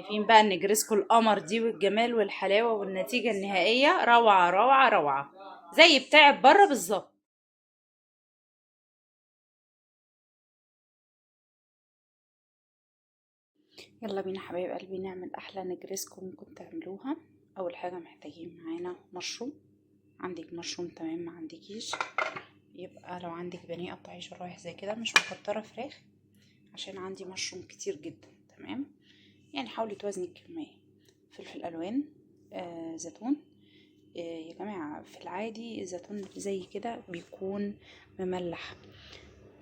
شايفين بقى النجرسكو القمر دي والجمال والحلاوة والنتيجة النهائية روعة روعة روعة، زي بتاعت بره بالظبط. يلا بينا حبايب قلبي نعمل احلى نجرسكو ممكن تعملوها. اول حاجة محتاجين معانا مشروم، عندك مشروم تمام، ما عندكيش يبقى لو عندك بانيه قطعية شرايح زي كده، مش مكتره فراخ عشان عندي مشروم كتير جدا. تمام، يعني حاولي توازني الكمية. فلفل الوان، زيتون. يا جماعة في العادي الزيتون زي كده بيكون مملح،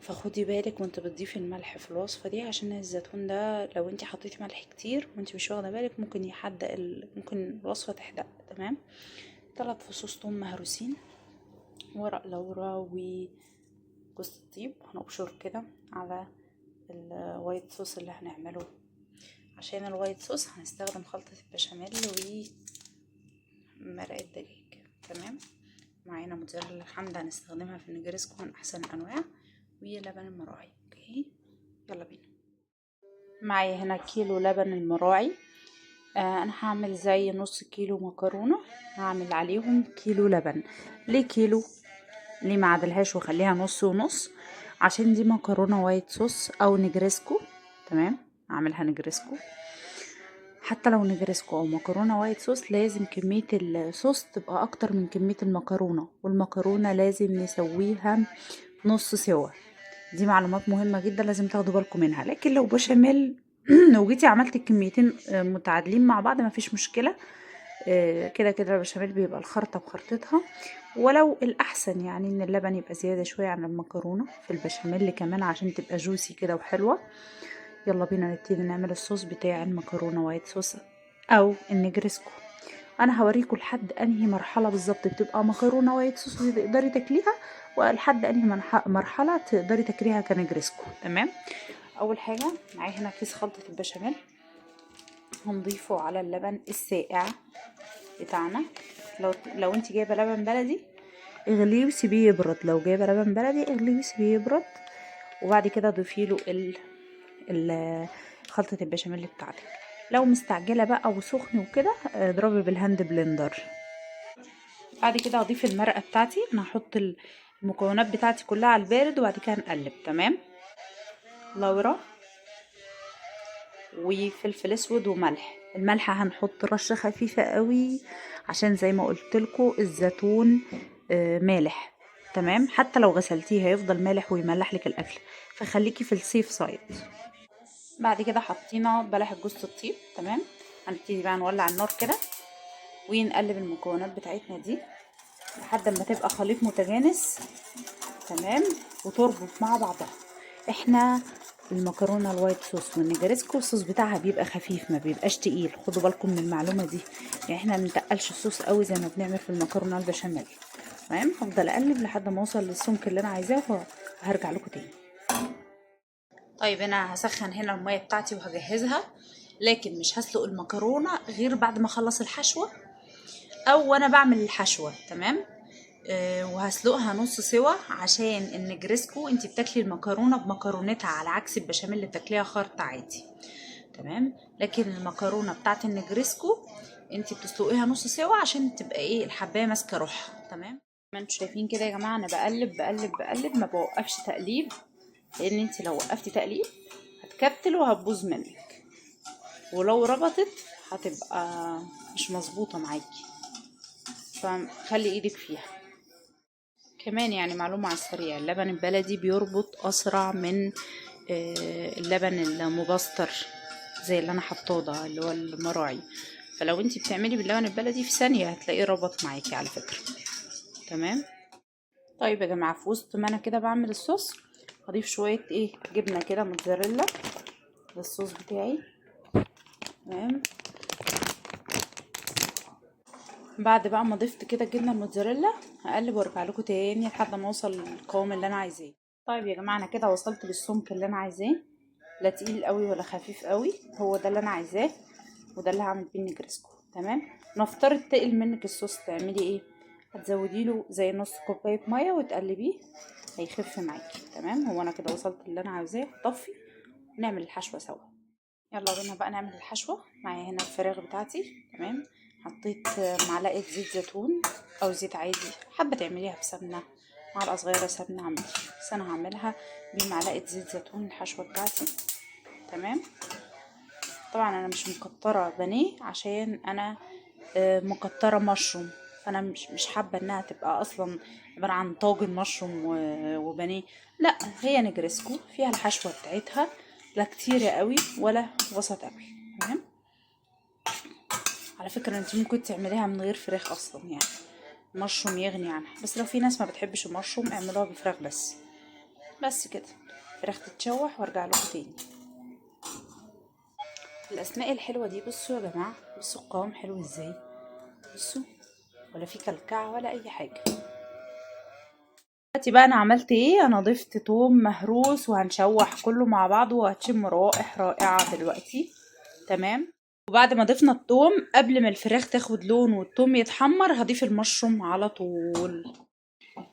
فخدي بالك وانت بتضيفي الملح في الوصفة دي، عشان الزيتون ده لو انت حطيتي ملح كتير وانت مش واخده بالك ممكن يحدق ممكن الوصفة تحدق. تمام، 3 فصوص ثوم مهروسين، ورق لورا وجوز الطيب. هنبشر كده على ال white sauce اللي هنعمله. عشان ال white sauce هنستخدم خلطه البشاميل ومرقه دجاج. تمام، معانا موتزاريلا الحمد هنستخدمها في النجرسكو من احسن الانواع، ولبن المراعي. okay، يلا بينا. معايا هنا كيلو لبن المراعي. انا هعمل زي نص كيلو مكرونه، هعمل عليهم كيلو لبن. ليه كيلو؟ ليه ما عدلهاش وخليها نص ونص؟ عشان دي مكرونه white sauce او نجرسكو. تمام، اعملها نجرسكو. حتى لو نجرسكو او مكرونه white sauce لازم كمية الصوص تبقى اكتر من كمية المكرونه، والمكرونه لازم نسويها نص سوا. دي معلومات مهمة جدا لازم تاخدوا بالكم منها. لكن لو بشاميل لو جيتي عملتي الكميتين متعادلين مع بعض مفيش مشكلة، كده كده البشاميل بيبقى الخرطة بخرطتها. ولو الاحسن يعني ان اللبن يبقى زيادة شوية عن المكرونه في البشاميل كمان عشان تبقى juicy كده وحلوه. يلا بينا نبتدي نعمل الصوص بتاع المكرونه white sauce او النجرسكو. انا هوريكم لحد انهي مرحلة بالظبط بتبقى مكرونه white sauce وتقدري تاكليها، ولحد انهي مرحلة تقدري تاكليها كنجرسكو. تمام، اول حاجة معايا هنا كيس خلطه البشاميل، هنضيفه على اللبن الساقع بتاعنا. لو انت جايبه لبن بلدي اغليه وسيبيه يبرد، لو جايبه لبن بلدي اغليه وسيبيه يبرد، وبعد كده ضيفي له خلطه البشاميل بتاعتك. لو مستعجلة بقى وسخن وكده اضربي بال hand blender. بعد كده هضيف المرقه بتاعتي. انا هحط المكونات بتاعتي كلها على البارد وبعد كده هنقلب. تمام، لورا وفلفل اسود وملح. الملح هنحط رشه خفيفة قوي عشان زي ما قلت لكم الزيتون مالح. تمام، حتى لو غسلتيه هيفضل مالح ويملح لك الاكل، فخليكي في ال safe side. بعد كده حطينا بلح جوز الطيب. تمام، هنبتدي بقى نولع النار كده ونقلب المكونات بتاعتنا دي لحد ما تبقى خليط متجانس. تمام، وتربط مع بعضها. احنا المكرونه ال white sauce والنجرسكو الصوص بتاعها بيبقى خفيف ما بيبقاش تقيل، خدوا بالكم من المعلومة دي. يعني احنا ما بنتقلش الصوص قوي زي ما بنعمل في المكرونه البشاميل. تمام، هفضل اقلب لحد ما اوصل للسمك اللي انا عايزاه وهرجع لكم تاني. طيب انا هسخن هنا المية بتاعتي وهجهزها، لكن مش هسلق المكرونه غير بعد ما اخلص الحشوه او وانا بعمل الحشوه. تمام، وهسلقها نص سوا عشان النجرسكو انت بتاكلي المكرونه بمكرونتها على عكس البشاميل اللي بتاكليها خرطه عادي. تمام، لكن المكرونه بتاعت النجرسكو انت بتسلقيها نص سوا عشان تبقى ايه الحبايه ماسكه روحها. تمام، ما انتوا شايفين كده يا جماعة انا بقلب بقلب بقلب، ما بوقفش تقليب، لان انت لو وقفتي تقليب هتكتل وهتبوظ منك، ولو ربطت هتبقى مش مظبوطة معاكي، فخلي ايدك فيها. كمان يعني معلومة على السريع، اللبن البلدي بيربط أسرع من اللبن المبستر زي اللي أنا حطاه ده اللي هو المراعي. فلو انتي بتعملي باللبن البلدي في ثانية هتلاقيه ربط معاكي على فكرة. تمام، طيب يا جماعة في وسط ما أنا كده بعمل الصوص هضيف شوية ايه جبنة كده موتزاريلا للصوص بتاعي. تمام، بعد بقى ما ضفت كده الجبنة الموتزاريلا هقلب وارجع لكم تاني لحد ما اوصل للقوام اللي انا عايزاه. طيب يا جماعة انا كده وصلت للسمك اللي انا عايزاه، لا تقيل قوي ولا خفيف قوي، هو ده اللي انا عايزاه وده اللي هعمل بيه النجرسكو. تمام، نفترض تقل منك الصوص تعملي ايه؟ هتزودي له زي نص كوباية مية وتقلبيه هيخف معاكي. تمام، هو انا كده وصلت اللي انا عاوزاه. هطفي ونعمل الحشوه سوا. يلا بينا بقى نعمل الحشوة. معايا هنا الفراخ بتاعتي، تمام. حطيت معلقة زيت زيتون او زيت عادي، حابة تعمليها بسمنة، معلقة صغيرة سمنة اعملي، بس انا هعملها بمعلقة زيت زيتون الحشوة بتاعتي، تمام. طبعا انا مش مكترة بانيه عشان انا مكترة مشروم، فانا مش حابة انها تبقى اصلا عبارة عن طاجن مشروم وبانيه، لا هي نجرسكو فيها الحشوة بتاعتها، لا كتيرة قوي ولا وسط قوي، تمام. على فكرة انت ممكن تعمليها من غير فراخ اصلا، يعني مشروم يغني عنها، بس لو في ناس ما بتحبش المشروم اعملوها بفراخ بس. بس كده فراخ تتشوح وارجع لكم تاني. الاثناء الحلوة دي بصوا يا جماعة، بصوا القوام حلو ازاي، بصوا ولا في كلكعه ولا اي حاجة. دلوقتي بقى انا عملت ايه؟ انا ضفت توم مهروس وهنشوح كله مع بعضه، وهتشم روائح رائعة دلوقتي، تمام. وبعد ما ضفنا التوم قبل ما الفراخ تاخد لون والتوم يتحمر هضيف المشروم على طول.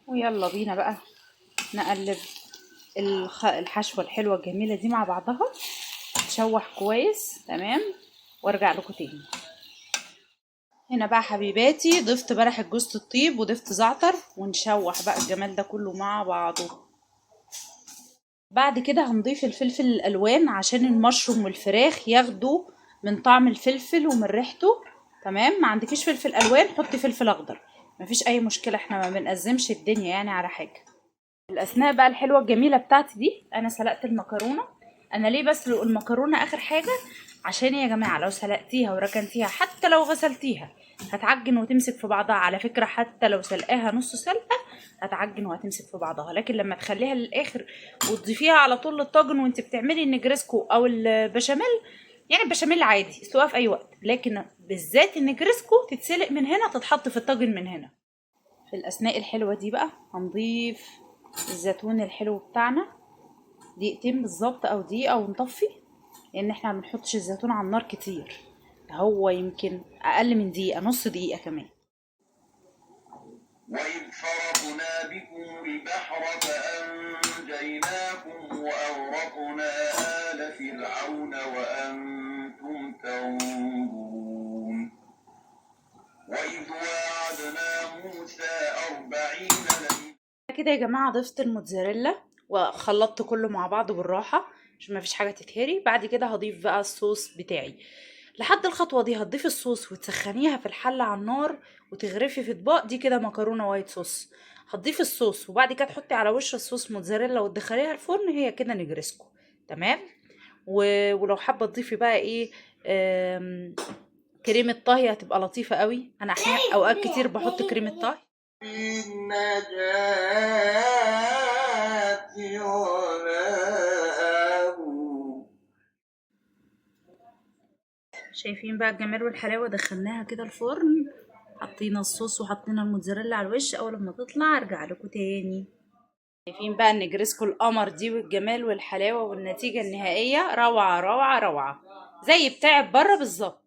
ويلا بينا بقى نقلب الحشوه الحلوة الجميلة دي مع بعضها، تشوح كويس، تمام. وارجع لكم تاني. هنا بقى حبيباتي ضفت بلح جوزة الطيب وضفت زعتر، ونشوح بقى الجمال ده كله مع بعضه. بعد كده هنضيف الفلفل الالوان عشان المشروم والفراخ ياخدوا من طعم الفلفل ومن ريحته، تمام. ما عندكيش فلفل الوان حطي فلفل اخضر، مفيش اي مشكلة، احنا ما بنقزمش الدنيا يعني على حاجة. الاثناء بقى الحلوة الجميلة بتاعتي دي انا سلقت المكرونه. انا ليه بسلق المكرونه اخر حاجة؟ عشان يا جماعة لو سلقتيها وركنتيها حتى لو غسلتيها هتعجن وتمسك في بعضها. على فكرة حتى لو سلقاها نص سلقه هتعجن وهتمسك في بعضها، لكن لما تخليها للاخر وتضيفيها على طول للطاجن وانت بتعملي النجرسكو او البشاميل، يعني البشاميل عادي اسلقها في اي وقت، لكن بالذات النجرسكو تتسلق من هنا تتحط في الطاجن من هنا. في الاثناء الحلوة دي بقى هنضيف الزيتون الحلو بتاعنا، دقيقتين بالظبط او دقيقة ونطفي، لان احنا ما بنحطش الزيتون على النار كتير، هو يمكن اقل من دقيقة، نص دقيقة كمان. وإذ فرقنا بكم البحر فأنجيناكم وأغرقنا آل فرعون وأنتم تنظرون. وإذ واعدنا موسى 40 ليلة. كده يا جماعة ضفت الموتزاريلا وخلطت كله مع بعضه بالراحة عشان ما فيش حاجة تتهري. بعد كده هضيف بقى الصوص بتاعي. لحد الخطوة دي هتضيفي الصوص وتسخنيها في الحلة على النار وتغرفي في اطباق. دي كده مكرونة white sauce. هتضيفي الصوص وبعد كده تحطي على وش الصوص موتزاريلا وتدخليها الفرن. هي كده نجرسكو، تمام. ولو حابة تضيفي بقى ايه، كريمة طهي هتبقى لطيفة قوي. انا احيانا اوقات كتير بحط كريمة طهي. النجاة ولا أبو. شايفين بقى الجمال والحلاوة؟ دخلناها كده الفرن، حطينا الصوص وحطينا الموتزاريلا على الوش. اول ما تطلع ارجع لكم تاني. شايفين بقى النجرسكو القمر دي والجمال والحلاوة والنتيجة النهائية روعة روعة روعة، زي بتاع بره بالظبط.